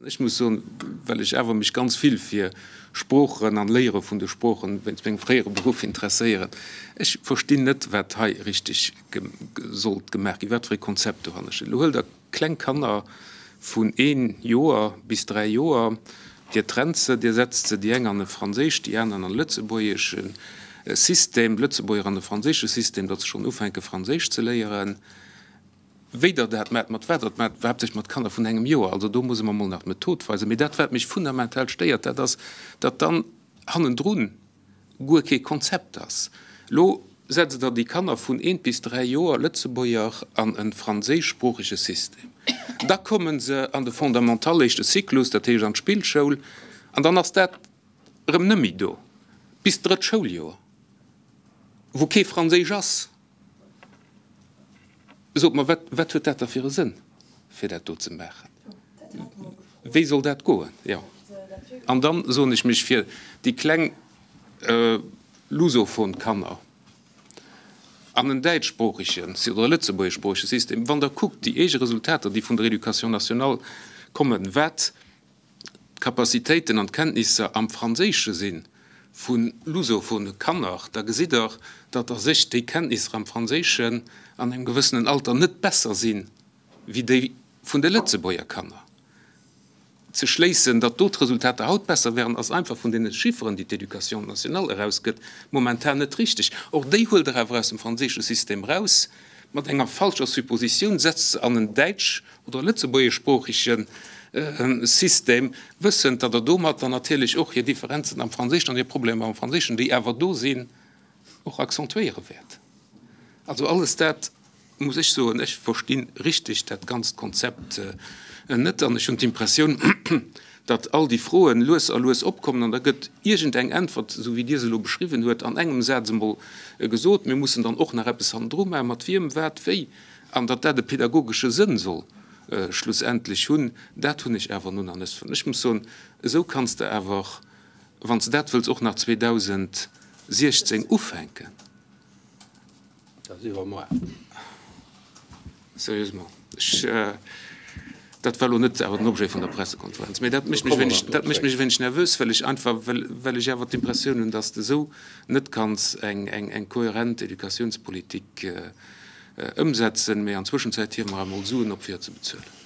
Ech muss soen, well ech awer mech ganz vill fir Sproochen an Léiere vun de Sproochen wéinst mengem fréiere Beruff interesséieren, ech verstinn net, wat hei richteg sollt gemaach ginn, wat fir e Konzept dohanner steet. Elo huelt Der kleng Kanner vun een Joer bis 3 Joer, Dir trennt se, Dir setzt se déi eng an e franséisch, déi aner an e lëtzebuergesche System, d'Lëtzebuerger an e franséische System, datt se schonn ufänke Franséisch ze léieren. Wéi Der dat maacht, mat wat Der dat maacht, haaptsächlech mat Kanner vun engem Joer, also do musse mer emol nach d'Method weisen. Mee dat, wat mech fundamental stéiert, dat ass, datt dann hannendrun guer kee Konzept ass. Elo setzt Der déi Kanner vun eent bis 3 Joer, Lëtzebuerger, an e franséischsproochege System. Da komme se an de Fondamental, éischte Cyclus, dat heescht an d'Spillschoul, an dann ass dat erëm net méi do bis d'drëtt Schouljoer, wou kee Franséisch ass. Sot mer, wat, wat huet dat da fir e Sënn, fir dat do ze maachen? Wéi soll dat goen? Jo. An dann soen ech mech, fir déi kleng lusophon Kanner an en däitschsproochegen oder e lëtzebuergeschsproochege System, wann Der kuckt, déi eege Resultater, déi vun der Éducation nationale kommen, wat d'Capacitéiten an d'Kenntnisser am Franséische si vu lusophone Kanner, da gesitt Der, datt a sech déi Kenntnisser am Franséischen an engem gewëssenen Alter net besser si wéi déi vun de Lëtzebuerger Kanner. Ze schléissen, datt do d'Resultater haut besser wären, ass einfach vun deene Chifferen, déi d'Éducation nationale erausgëtt, momentan net richteg. Och déi huelt Der awer aus dem franséische System eraus mat enger falscher Suppositioun, setzt se an en däitsch oder lëtzebuergeschsproochege System, wëssend, datt Der domat dann natierlech och hir Differenzen am Franséischen an hir Problemer am Franséischen, déi awer do sinn, och accentuéiere wäert. Also alles dat muss ech soen, ech versti richteg dat ganzt Konzept net an ech hunn d'Impressioun, datt all déi Froen lues a lues opkommen an da gëtt iergendeng Äntwert, esou wéi Dir se elo beschriwwen huet, an engem Saz emol gesot. Mir mussen dann och nach eppes hannendru maachen, mat wiem, wat, wéi. An datt dat e pedagogesche Sënn soll schlussendlech hunn, dat hunn ech awer nun nach net verstanen. Ech muss soen, esou kanns de awer, wann s de dat wëlls, och nach 2016 ufänken. Dat ass iwwermoar. Sérieusement, ech, dat war elo net awer den Objet vun der Pressekonferenz, mä dat mécht mech e wéineg, dat mécht mech e wéineg nervös, well ech einfach, well, well ech awer d'Impressioun hunn, datt s de esou net kanns eng, eng, eng kohärent Educatiounspolitik ëmsetzen, mee an Zwëschenzäit hie mer emol Suen op fir ze bezuelen.